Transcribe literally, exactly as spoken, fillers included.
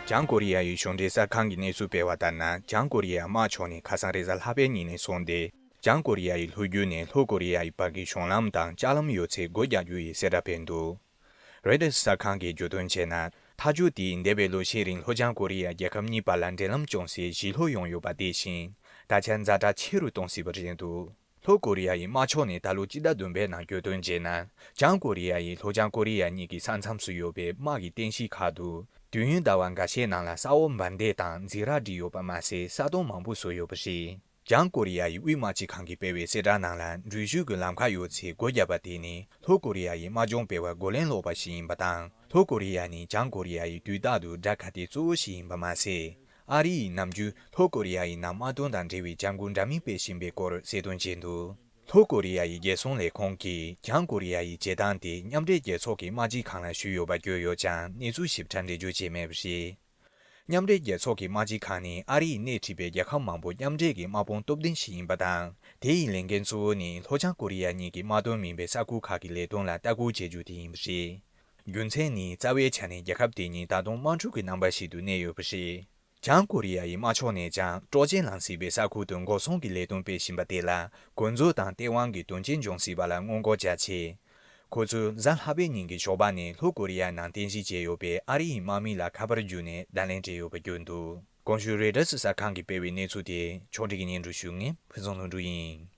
བྱང་ཀོ་རི་ཡ་ཡི་གཞུང་འབྲེལ་གསར་ཁང་གིས་གནས་ཚུལ་སྤེལ་བ་ལྟར་ན། བྱང་ཀོ་རི་ཡ་དམག་ཕྱོགས་ནས་ཁ་སང་རེས་གཟའ་ལྷག་པའི་ཉིན་ནས་བཟུང་སྟེ། བྱང་ཀོ་རི་ཡ་ཡི་ལྷོ་རྒྱུད་ནས་ལྷོ་ཀོ་རི་ཡ་ཡི་བར་གྱི་གཞུང་ལམ་དང་ལྕགས་ལམ་ཡོད་ཚད་སྒོ་རྒྱག་རྒྱུ་ཡི་གསལ་བསྒྲགས་སྤེལ་འདུག་རོའི་ཊར་གསར་ཁང་གིས་བརྗོད་དོན་བྱས་ན། ཐག་གཅོད་དེས་འདས་པའི་ལོ་ཤས་རིང་ལྷོ་བྱང་ཀོ་རི་ཡ་རྒྱལ་ཁབ་གཉིས་བར་ལ་འབྲེལ་ལམ་བྱུང་སའི་གཞིས་ལྷོ་ཡོང་ཡོད་པ་དེ་བཞིན། ད་ཆ་ཛ་དྲག་ཆེ་རུ་གཏོང་སྲིད་པ་རེད་འདུག་ལྷོ་ཀོ་རི་ཡ་ཡི་དམག་ཕྱོགས་ནས་ད་ལོ་སྤྱི་ཟླ་བདུན་པའི་ནང་བརྗོད་དོན་བྱས་ན། བྱང་ཀོ་རི་ཡ་ཡིས་ལྷོ་བྱང་ཀོ་རི་ཡ་གཉིས་ཀྱི་ས་མཚམས་སུ་ཡོད་པའི་དམག་གི་རྟེན་གཞི་ཁག་ཏུ། དུས་ཡུན་ཟླ་བ་འགའ་ཤས་ནང་ལ་ས་འོག་འབར་མདེལ་དང་འཛིང་རགས་བསྒྲིགས་ཡོད་པ་མ་ཟད། ས་སྟོང་མང་པོ་བཟོས་ཡོད་པ་རེད། བྱང་ཀོ་རི་ཡ་ཡི་དབུས་དམག་སྤྱི་ཁང་གིས་སྤེལ་བའི་གསལ་བསྒྲགས་ནང་ལ། འགྲུལ་བཞུད་ཀྱི་ལམ་ཁ་ཡོད་ཚད་སྒོ་བརྒྱབ་པ་དེ་ནི་ལྷོ་ཀོ་རི་ཡ་ཡིས་དམག་སྦྱོང་སྤེལ་བར་རྒོལ་ལན་སློག་པ་ཞིག་ཡིན་པ་དང་། ལྷོ་ཀོ་རི་ཡ་ནི་བྱང་ཀོ་རི་ཡ་ཡི་དུས་རྟག་ཏུ་དགྲ་ཁ་གཏད་གཙོ་བོ་ཞིག་ཡིན་པ་མ་ཟད། ཨ་རི་ཡིས་ནམ་རྒྱུན་ལྷོ་ཀོ་རི་ཡ་ཡི་ནང་དམག་དོན་དང་འབྲེལ་བའི་བྱ་འགུལ་འདྲ་མིན་སྤེལ་བཞིན་པའི་སྐོར་གསལ་སྟོན་བྱས་འདུག་ལྷོ་ཀོ་རི་ཡ་ཡི་རྒྱལ་སྲུང་ལས་ཁུངས་ཀྱིས་བྱང་ཀོ་རི་ཡ་ཡི་བྱེད་སྟངས་དེ་མཉམ་འབྲེལ་རྒྱལ་ཚོགས་ཀྱི་དམག་སྤྱི་ཁང་ལ་ཞུས་ཡོད་པ་བརྗོད་ཡོད་ཀྱང་། གནས་ཚུལ་ཞིབ་ཕྲ་འགྲེལ་བརྗོད་བྱས་མེད་པ་རེད། མཉམ་འབྲེལ་རྒྱལ་ཚོགས་ཀྱི་དམག་སྤྱི་ཁང་ནི་ཨ་རི་ཡིས་སྣེ་ཁྲིད་པའི་རྒྱལ་ཁབ་མང་པོ་མཉམ་འབྲེལ་གྱི་དམག་དཔུང་སྟོབས་ལྡན་ཞིག་ཡིན་པ་དང་། དེ་ཡི་ལས་འགན་གཙོ་བོ་ནི་ལྷོ་བྱང་ཀོ་རི་ཡ་གཉིས་ཀྱི་དམག་དོན་མིན་པའི་ས་ཁུལ་ཁག་གི་ལས་དོན་ལ་ལྟ་སྐུལ་བྱེད་རྒྱུ་དེ་ཡིན་པ་རེད། རྒྱུ་མཚན་ནི། རྩ་བའི་ཆ་ནས་རྒྱལ་ཁབ་དེ་གཉིས་ད་དུང་དམག་འཁྲུག་གི་རྣམ་པ་ཞིག་ཏུ་གནས་ཡོད་པ་རེད། བྱང་ཀོ་རི་ཡ་ཡི་དམག་ཕྱོགས་ནས་ཀྱང་། སྲོག་ཆགས་ལངས་སྲིད་པའི་ས་ཁུལ་དུ་འགོག་སྲུང་གི་ལས་དོན་སྤེལ་བཞིན་པ་དེ་ལ། འགོ་འཛུགས་དང་སྟེས་དབང་གི་དོན་རྐྱེན་འབྱུང་སྲིད་པ་ལ་སྔོན་འགོག་བྱ་ཆེད། ཁོ་ཚོས་གཟའ་ལྷག་པའི་ཉིན་གྱི་ཞོགས་པ་ནས་ལྷོ་ཀོ་རི་ཡའི་ནང་རྟེན་གཞི་བྱས་ཡོད་པའི་ཨ་རི་ཡི་དམག་མི་ལ་ཁ་པར་བརྒྱུད་ནས་བརྡ་ལན་སྤྲད་ཡོད་པ་བརྗོད་འདུག་གོང་ཞུས་རོའི་ཊར་གསར་ཁང་གིས་སྤེལ་བའི་གནས་ཚུལ་དེ་ཕྱོགས་སྒྲིག་གིས་སྙན་སྒྲོན་ཞུ་མཁན་ཕུན་ཚོགས་ལྷུན་གྲུབ་ཡིན།